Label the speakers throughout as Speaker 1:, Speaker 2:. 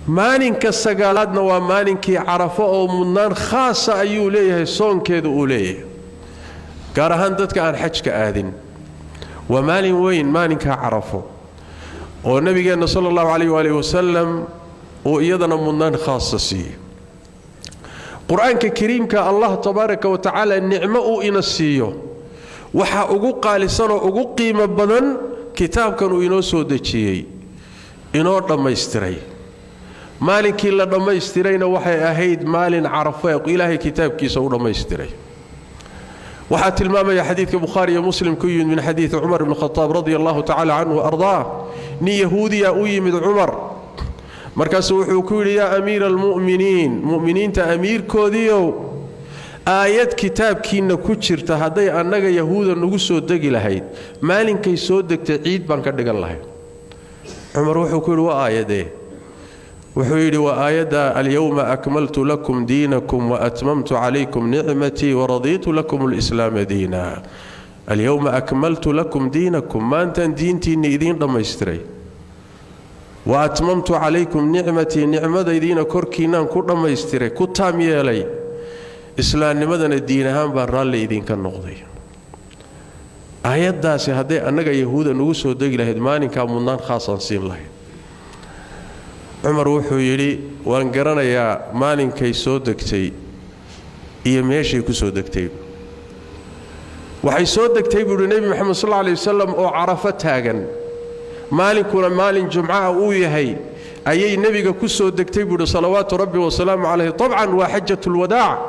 Speaker 1: Maalinka sagaalaadna waa maalinkii Carafo oo mudnaan khaasa ayuu leeyahay, soonkeedu uu leeyahay, gaar ahaan dadka aan xajka aadin. Waa maalin weyn maalinkaa Carafo oo nabigeenna sala allahu calayh waalihi wasalam uu iyadana mudnaan khaasa siiyey. Qur-aanka kariimka, Allah tabaaraka wa tacaala nicmo uu ina siiyo waxaa ugu qaalisanoo ugu qiimo badan kitaabkan uu inoo soo dejiyey, inoo dhammaystiray. Maalinkii la dhammaystirayna waxay ahayd maalin Carafo ee Ilaahay kitaabkiisa u dhammaystiray. Waxaa tilmaamaya xadiidka Bukhaari iyo Muslim ku yimid min xadiidi Cumar ibni Khataab radia allahu tacala canhu ardaah. Nin Yahuudiya u yimid Cumar, markaasuu wuxuu ku yidhi: "Yaa amiira almu'miniin, mu'miniinta amiirkoodiiow, aayad kitaabkiinna ku jirta hadday annaga Yahuuda nagu soo degi lahayd, maalinkay soo degtay ciid baan ka dhigan lahayd." Cumar wuxuu ku yidhi: "Waa aayadee?" Wuxuu yidhi: "Waa aayadda 'Alyowma akmaltu lakum diinakum waatmamtu calaykum nicmatii waradiitu lakum alislaama diina'. Alyowma akmaltu lakum diinakum, maantaan diintiinni idiin dhammaystiray, wa atmamtu calaykum nicmatii, nicmadaydiina korkiinaan ku dhammaystiray, ku taam yeelay, islaamnimadana diin ahaan baan raalli idinka noqday." Aayaddaasi hadday annaga Yahuuda nugu soo degi lahayd, maalinkaa mudnaan khaasaan siin lahayd. Cumar wuxuu yidhi: "Waan garanayaa maalinkay soo degtay iyo meeshay ku soo degtay. Waxay soo degtay," buu yidhi, "Nebi Moxamed sal alay wasalam oo Carafo taagan, maalinkuna maalin Jumcaha uu yahay ayay nebiga ku soo degtay," buu yidhi, salawaatu rabbi wasalaamu calayh. Dabcan waa xajatulwadaac,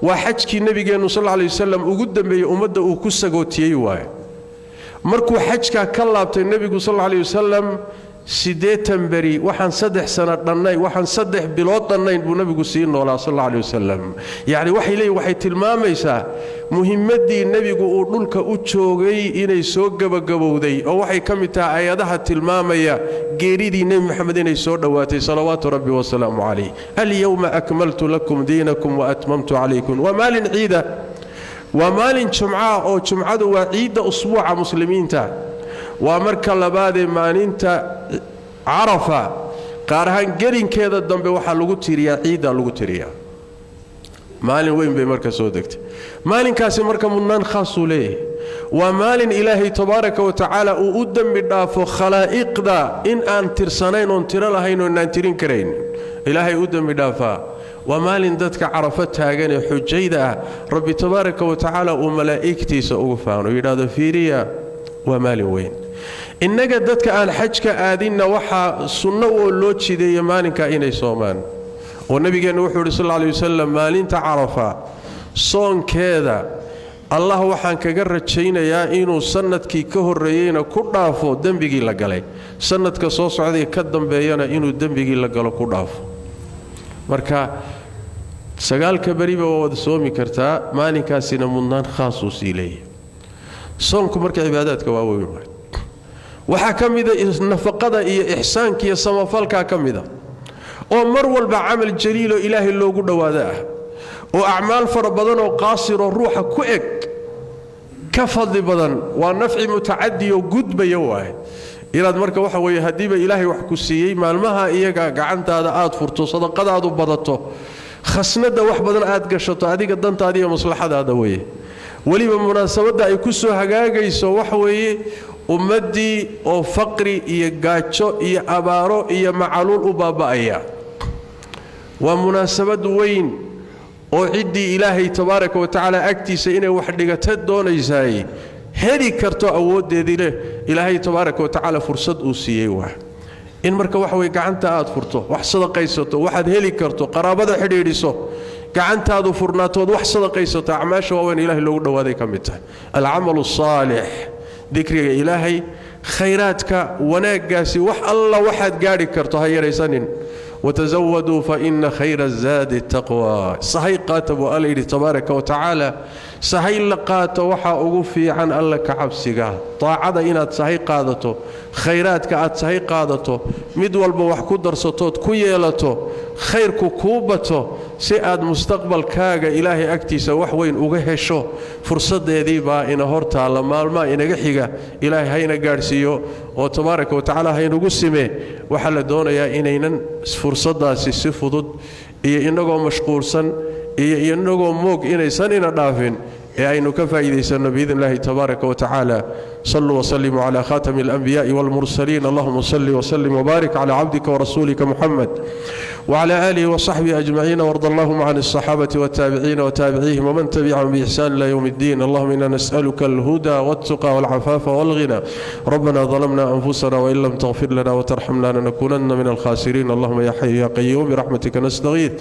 Speaker 1: waa xajkii nebigeennu sal alay wasalam ugu dambeeyey ummadda uu ku sagootiyey waaye. Markuu xajkaa ka laabtay nebigu sal alay wasalam, 80 beri, waxaan 3 sano dhannayn, waxaan 3 bilood dhannayn buu nebigu sii noolaa sal alla alay wasalam. Yacni waxay leeyihin, waxay tilmaamaysaa muhimmaddii nebigu uu dhulka u joogay inay soo gebagabowday, oo waxay ka mid tahay aayadaha tilmaamaya geeridii Nebi Moxamed inay soo dhowaatay, salawaatu rabbi wasalaamu calayh. Alyowma akmaltu lakum diinakum waatmamtu calaykum. Waa maalin ciida, waa maalin Jumca, oo Jumcadu waa ciidda usbuuca muslimiinta. Waa marka labaadee maalinta Carafa, qaar ahaan gelinkeeda dambe waxaa lagu tiriyaa ciiddaa lagu tiriyaa. Maalin weyn bay marka soo degtay. Maalinkaasi marka mudnaan khaasuu leeyahay. Waa maalin Ilaahay tabaaraka wa tacaala uu u dembi dhaafo khalaa'iqda in aan tirsanayn oon tiro lahayn oo inaan tirin karayn Ilaahay u dembi dhaafaa. Waa maalin dadka Carafo taagan ee xujayda ah Rabbi tabaaraka wa tacaala uu malaa'igtiisa ugu faano, yidhaahdo: "Fiiriya." Waa maalin weyn. Innaga dadka aan xajka aadinna waxaa sunno oo loo jideeya maalinkaa inay soomaan, oo nabigeennu wuxuu yidhi sal alay wasalam: "Maalinta Carafa soonkeeda Allah waxaan kaga rajaynayaa inuu sannadkii ka horreeyeyna ku dhaafo dembigii la galay, sannadka soo socday ka dambeeyana inuu dembigii la galo ku dhaafo." Marka 9-ka beriba waa wada soomi kartaa, maalinkaasina mudnaan khaasuu sii leeyahay soonku. Marka cibaadaadka waa weyn waay. Waxaa ka mida nafaqada iyo ixsaanka iyo samafalkaa ka mida, oo mar walba camal jaliiloo Ilaahay loogu dhowaado ah, oo acmaal fara badanoo qaasiroo ruuxa ku eg ka fadli badan. Waa nafci mutacadiyoo gudbaya waaye. Inaad marka waxa weeye, haddiiba Ilaahay wax ku siiyey, maalmaha iyaga gacantaada aad furto, sadaqadaadu badato, khasnadda wax badan aad gashato, adiga dantaada iyo maslaxadaada weeye. Weliba munaasabadda ay ku soo hagaagayso waxa weeye ummaddii oo faqri iyo gaajo iyo abaaro iyo macaluul u baaba'aya. Waa munaasabad weyn oo ciddii Ilaahay tabaaraka wa tacaala agtiisa inay wax dhigata doonaysaay heli karto, awooddeedii leh, Ilaahay tabaaraka wa tacaala fursad uu siiyey waa in marka waxa weye gacanta aad furto, wax sadaqaysato, waxaad heli karto, qaraabada xidhiidhiso, gacantaadu furnaatood wax sadaqaysato. Acmaasha waaweyn Ilahay loogu dhowaaday ka mid tahay. Alcamalu asaalix, dikriga Ilaahay, khayraadka, wanaaggaasi, wax alla waxaad gaadhi karto ha yaraysanin. Watasawaduu fa ina khayra azaadi taqwa. Sahay qaata buu Alla yidhi tabaaraka wa tacaala. Sahay la qaato waxaa ugu fiican Alla ka cabsiga, taacada inaad sahay qaadato, khayraadka aad sahay qaadato, mid walba wax ku darsatood ku yeelato. Khayrku kuu bato si aad mustaqbalkaaga Ilaahay agtiisa wax weyn uga hesho. Fursaddeedii baa ina hor taalla, maalmaha inaga xiga Ilaahay hayna gaadhsiiyo oo tabaaraka wa tacaala haynagu simee. Waxaa la doonayaa inaynan fursaddaasi si fudud iyo innagoo mashquulsan iyo inagoo moog inaysan ina dhaafin ee aynu ka faa'iidaysanno biidn illahi tabaaraka wa tacaala. Saluu wasallimuu cala khatami alanbiyaءi walmursaliin. Allahuma salli wasallim wbaarik cala cabdika warasuulika Muxamed وعلى آله وصحبه أجمعين، وارض اللهم عن الصحابة والتابعين وتابعيهم ومن تبعهم بإحسان إلى يوم الدين. اللهم إنا نسألك الهدى والتقى والعفاف والغنى. ربنا ظلمنا أنفسنا وإن لم تغفر لنا وترحمنا لنكونن من الخاسرين. اللهم يا حي يا قيوم برحمتك نستغيث،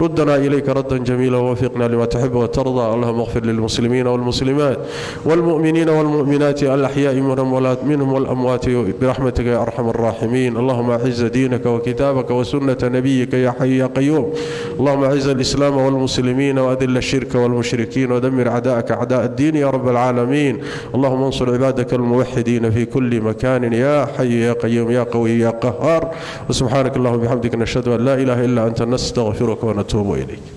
Speaker 1: ردنا إليك ردا جميلا ووفقنا لما تحب وترضى. اللهم اغفر للمسلمين والمسلمات والمؤمنين والمؤمنات الأحياء منهم والأموات برحمتك يا أرحم الراحمين. اللهم أعز دينك وكتابك وسنة نبيك يا حي يا قيوم. اللهم أعز الإسلام والمسلمين وأذل الشرك والمشركين ودمر أعداءك أعداء الدين يا رب العالمين. اللهم انصر عبادك الموحدين في كل مكان يا حي يا قيوم يا قوي يا قهار. وسبحانك اللهم وبحمدك، نشهد أن لا إله إلا أنت، نستغفرك ونتوب إليك.